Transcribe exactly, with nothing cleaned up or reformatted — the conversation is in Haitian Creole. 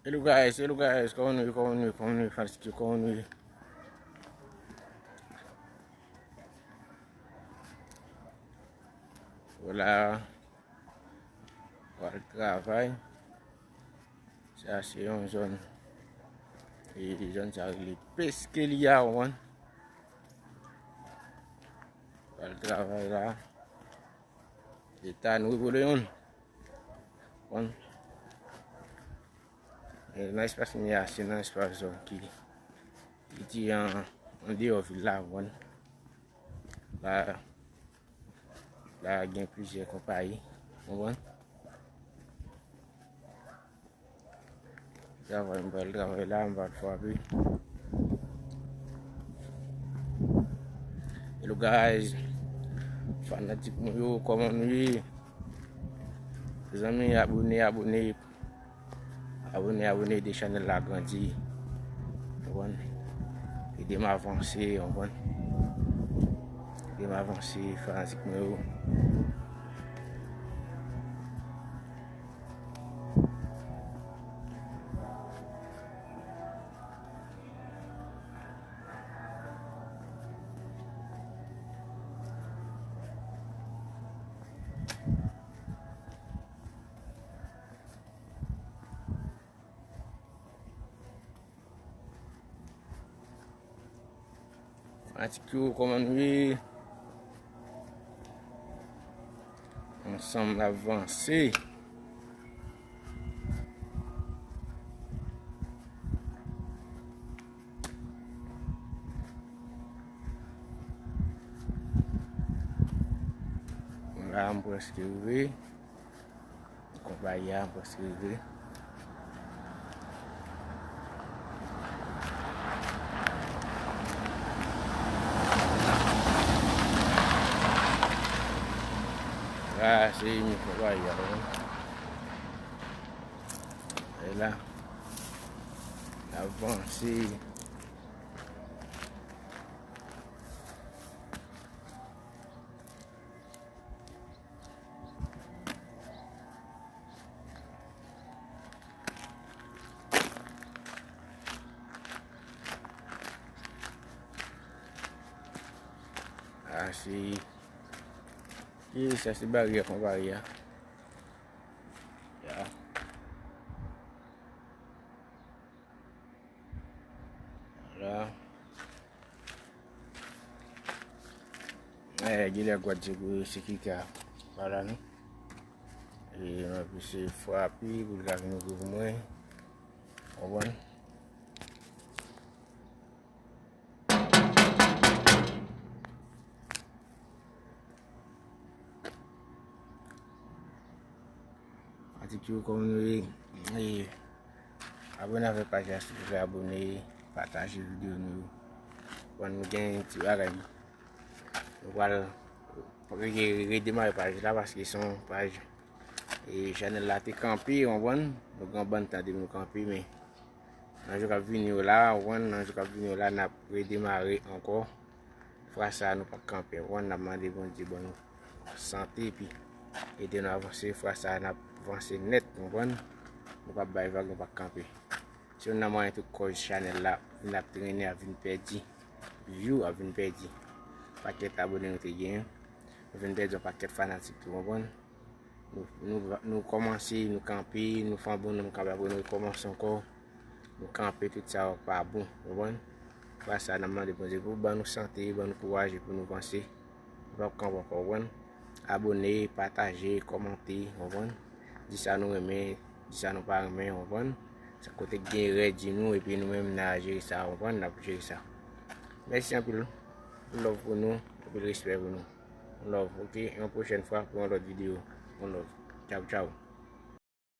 Hello guys, hello guys, kòman nou ye, kòman nou ye, kòman nou ye, fanatik yo, kòman nou ye? Vwala, pral travay. Sa se yon zòn, e zòn sa rele Peskelia, w konprann? Pral travay la. Eta nou vole yon. Bon. E nan espas mwen a, se nan espas zòn ki, ki ti an, andeyò vil la, bon. La, la gen plizyè konpayi, w konprann? Travay, m pral travay la, m pral frape. Hello guys, fanatik mwen yo, kòman nou ye? Zanmi, abone, abone, abone, abone, ede chanèl la grandi. Ou konprann? Ede m avanse, ou konprann? Ede m avanse, fanatik mwen yo. Fanatik yo, kòman nou ye? Ansanm n ap vanse. La, m prèske rive. Konpayi a prèske rive. La, se mi konpayi a, wi. E la, n ap vanse. A, se, e, sa se baryè konpayi a. Ya. La. Eh, genlè Gwadjip, wi, se ki ka. Pa la, non. E, m ap eseye frape pou l ka vin ouvri pou mwen. Konprann? Fanatik yo, kòman nou ye? E, abone avèk paj la, silvouplè, abone, pataje videyo nou yo. Bon, nou gen ti bagay. Nou pral re-, redemare paj la paske se yon paj, e, chanèl la te kanpe, w konprann? Nou gen yon bann tan depi nou kanpe, men nan jou k ap vini yo la, w konprann, nan jou k ap vini yo la, n ap redemare ankò. Fwa sa a, nou p ap kanpe, w konprann, n ap mande Bondye ban nou sante, epi ede nou avanse. Fwa sa a, n ap vanse nèt, w konprann, nou p ap bay vag, nou p ap kanpe. Se youn nan mwayen tou kòz chanèl la vin ap trennen, ap vin pèdi view, ap vin pèdi pakèt abone nou te genyen. Nou vin pèdi yon pakèt fanatik tou, w konprann? Nou, nou, nou kòmanse, nou kanpe, nou fè yon bon nonm kanpe, apre nou rekòmanse ankò. Nou kanpe, tout sa yo pa bon, w konprann? Fwa sa, n ap mande Bondye pou ban nou sante, ban nou kouraj, pou nou vanse. Nou p ap kanpe ankò, w konprann? Abone, pataje, kòmante, w konprann? Di sa nou renmen, di sa nou pa renmen, w konprann? Sa kote k gen erè, di nou, epi nou menm, n a jere sa, w konprann? N ap jere sa. Mèsi anpil. Love pou nou, anpil respè pou nou. Love, ok? Yon pwochèn fwa pou yon lòt videyo. Yon love. Tchaw, tchaw.